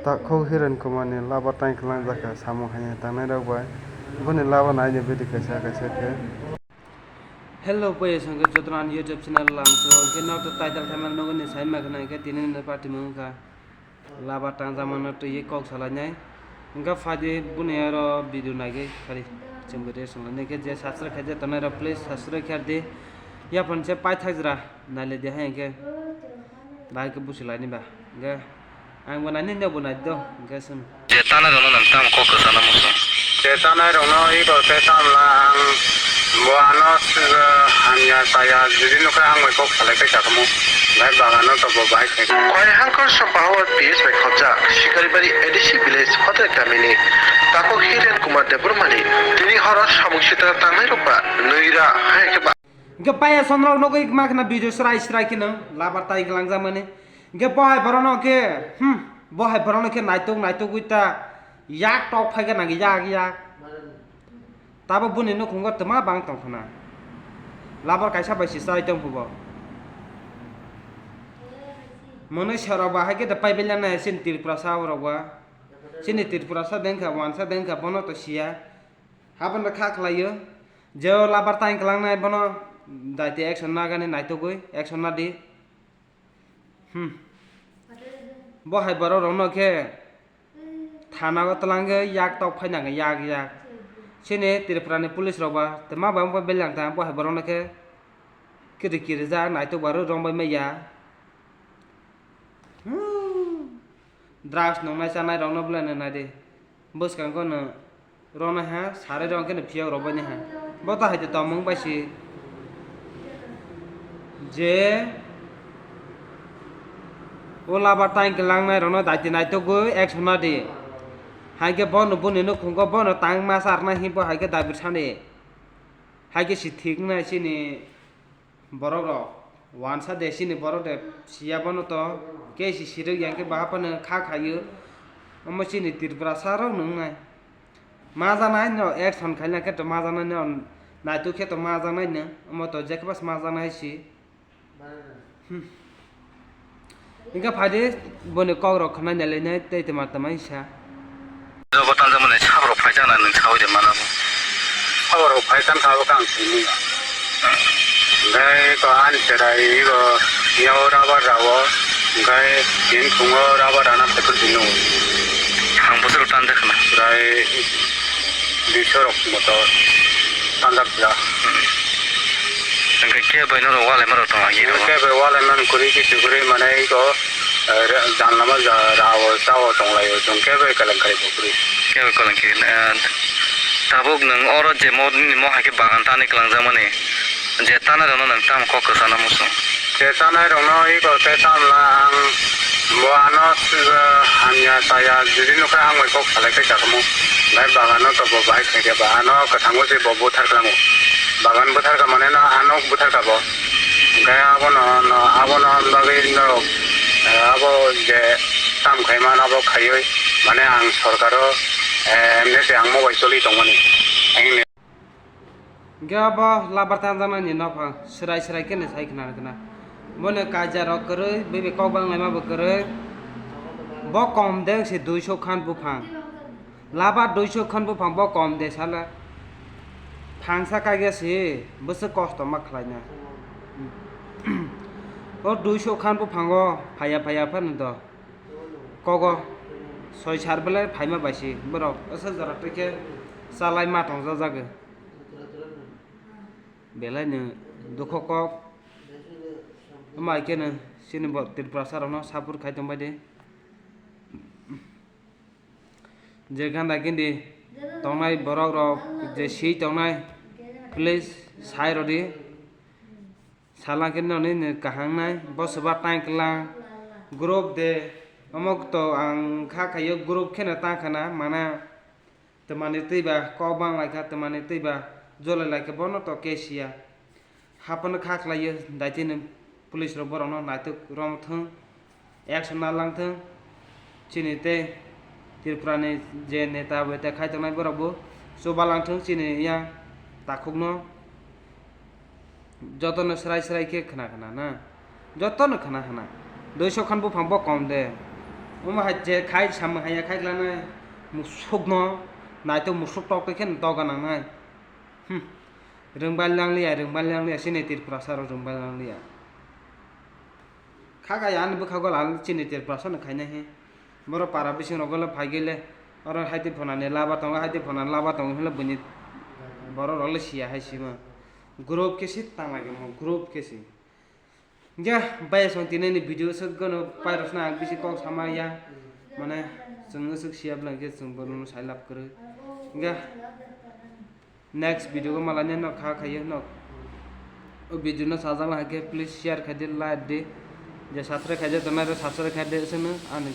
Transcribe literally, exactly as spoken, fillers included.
Takhuk Hiren Kumar ni laba tang kwlangjak kha samung hai tangnai rok bai. Boni laba naini bidi kaisa kaisa khe. Hello, boys, hwnkhe jotono ani YouTube channel lamso, hwnkhe nok to title thaimani nugwi ni sai ma khna, hwnkhe tini ni party mung wngkha laba tangjakmano twiwi kok salainai. Hwnkhe phaidi boni oro video naigwi khari chwngbo reaction lainai, hwnkhe je subscribe khaijak tongnai rok please subscribe khaidi. Yaphang se paithak jra nailai di hai hwnkhe. Bahai khe busi laini ba. Hwnkhe ang bo naini, nini bo nai do, hwnkhe chwng. Je tanai rokno nang tamo kok kwchana muchung? Je tanai rokno iko khe tamla ang bo ano, eh, hamya chaya, jodi nokha ang bai kok salai khe kakamo. Bai bagano to bo bahai khe. Khwai Hangkor Sompahawar P S bai khobjak Shikaribari A D C village Hotel kamini Takhuk Hiren Kumar Debbarmani tini horo samung sitra tangnai rok ba nwi ra hai khe ba. Hwnkhe paya sonrok nugwi ma khna video srai srai kheno labar tai kwlangjak mani. Hwnkhe bo hai borokno khe, hmm, bo hai borokno khe naitok naitogwi ta yak tok phai khe nang yak yak. Tabuk boni nukhungo twma bang tong khna. Labar kaisa bai se chai tong phubo. Mwnwi serok ba hai khe da pai bela nai chini Tripura sa rok ba. Chini Tripura sa dengkha, wansa dengkha, bono to siya. Habono kha khlaio. Je o labar tai kwlangnai bono daiti action nagani naitugwi action nadi. Hmm. Bo hai borok rokno khe thana o twlangwi yak tok phaina khe yak yak. Chini Tripura ni police rok ba twma ba wngkha belang ta bo hai borokno khe kiri kiri jak naituk ba rw rwng bai maya. Hmm. Drugs nwngnai chanai rokno belai no nai di. Bwskango no rwna ha, sari rok khe no phiyok rok bai ni ha. Bo ta hai de tongmung bai si. Je o labar tai kwlangnai rokno daiti naitugwi action na di. Hai khe bono boni nukhungo bono tang ma charna hi bo hai khe dabi sani. Hai khe si thik wngnai chini. Borok rok wansa de chini borok de siya bono to kesi sirwk yang khe bahaphano kha khaio. Omo chini Tripura sa rok nung nai. Ma janai no action khaina khe to ma janai no naituk khe to ma janai no. Omo to jekbas ma janai si. Hmm. Hingke phaidi boni kok rok khwnai nailainai tei twma twma wngsa. Jobo tanjakmani saborok phai jana nwng saui de mana bo. Saborok phai tan kha bo kang simi. Hingke ko ani cherai go yao rubber rao hingke tin thungo rubber rana phaikhe bini. Ang bosoro tanjak khna. Cherai duiso rok moto tanjak ya. Hingke khe bai norok walai marok tong agi. Khe bai walai man kuri kisu kuri mane iko. Janlama ja rao chao tonglaio chwng kebo kelenkhari bo kwrwi. Kebo kelenkhari, eh, tabuk nwng oro je mo nini mo hai khe bagan tani kwlangjakmani, je tana rwno nwng tamo kok kwchana muchung? Je tanai rokno iko khe tamla ang bo ano, eh, hamya chaya jodi nukha ang bai kok salai khe chakamo. Bai bagano to bo bai khaikhe ba ano kwthango se bo buthar kwlango. Bagan buthar kha mane no ano buthar kha bo. Hingke abono, no, abono bagwi norok, eh, abo je tam khaima abo khaiwi, mane ang sorkaro, eh, emne se ang mobile choli tongmani. Hingke abo labar tanjaknani nophang, serai serai khe sai khna khna. Bono kaija rok kwrwi, bini kok banglaima bo kwrwi. Bo kom de se duiso khan buphang. Laba duiso khan buphang bo kom de sala. Phangsa kaiga se bwswk kosto ma khlaina. O duiso khan buphango phaiya phaiya phano do. Kogo soi sar belai phaima bai se borok aswk jora twi khe chalai ma tongjajago. Belai no dukho kok. Wngma hai kheno chini bo Tripura sa rokno support khai tongbai di. Je ganda gindi tongnai borok rok, je swi tongnai, please sai rw di. Salangkhe nini kaham nai, bo swba tang klang, group de, omo to ang kha khaio group kheno tang khana, mana twmani twiba kok bang lai kha, twmani twiba jolai lai kha, bono to kesiya. Haphano kha khlaio, daitino police rok borokno naitok romthwng, action na langthwng, chini tei Tripura ni je neta beta khai tongnai borok bo chuba langthwng chini yang takhukno. Jotono srai srai khe khna khna na, jotono khna khna. Duiso khan buphang bo kom de. Omo hai je khai samung haiya khai klanai musuk no naitok musuk tok khe doga nangnai. Hmm. Rwngbai langliya, rwngbai langliya, chini Tripurasa rok rwngbai langliya. Kha kha ya ani bwkha gola chini Tripurasa no khainai he. Boro para bising rok gola phai gele oro haiti phonani laba tongo, haiti phonani laba tongo hinle buini borok rok le siya hai sima. Group khe si tanglai gamo, group khe si. Hingkhe bai song tini ni video se gono pairosna ang bisi kok sama ya. Mane chwng aswk siya bwla hingkhe chwng bono sai lab kwrwi. Hingkhe next video o malani no kha khayo no. O video no sajak la hingkhe please share khaidi, like di. Je subscribe khaijak tongnai rok subscribe khaidi, aswkno ani